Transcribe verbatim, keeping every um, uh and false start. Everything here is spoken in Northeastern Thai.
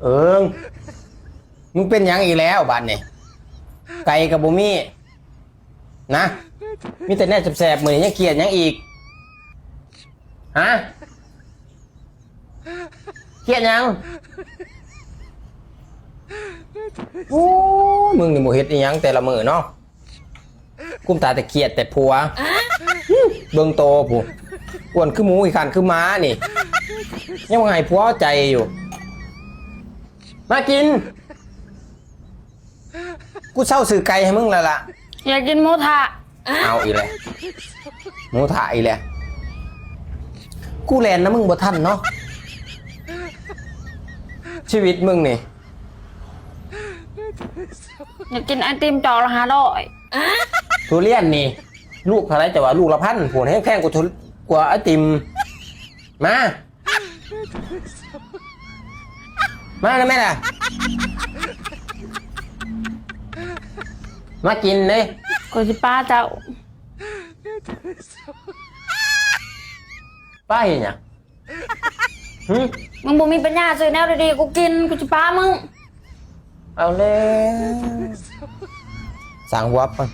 เอิง มึงเป็นหยังอีกแล้วบาดนี้ ไก่ก็บ่มี นะ มีแต่แนวแสบๆ มื้อนี้ยังเครียดหยังอีก ฮะ เครียดหยัง โอ้ มึงนี่บ่เฮ็ดอีหยังแต่ละมื้อเนาะ กุมตาแต่เครียดแต่ผัว เบิ่งโตผู้ อ้วนคือหมู ขี้คร้านคือหมานี่ ยังว่าให้ผัวเอาใจอยู่ มากิน กูเซาซื้อไก่ให้มึงแล้วล่ะ อยากกินหมูทะ เอาอีกแล้ว หมูทะอีกแล้ว กูแล่นนำมึงบ่ทันเนาะ ชีวิตมึงนี่ อยากกินไอติมจอกละห้าร้อย ทุเรียนนี่ ลูกเท่าไร แต่ว่าลูกละพัน โห แฮงแพงกว่าทุ กว่าไอติม มา มาเลยแม่ล่ะ มากินเลย กูสิป้าเจ้า ป้าเห็นหยังหึ มึงบ่มีปัญญาซื้อแนวดีๆ กูกิน กูสิป้ามึง เอาแล้วสั่งหัวปะ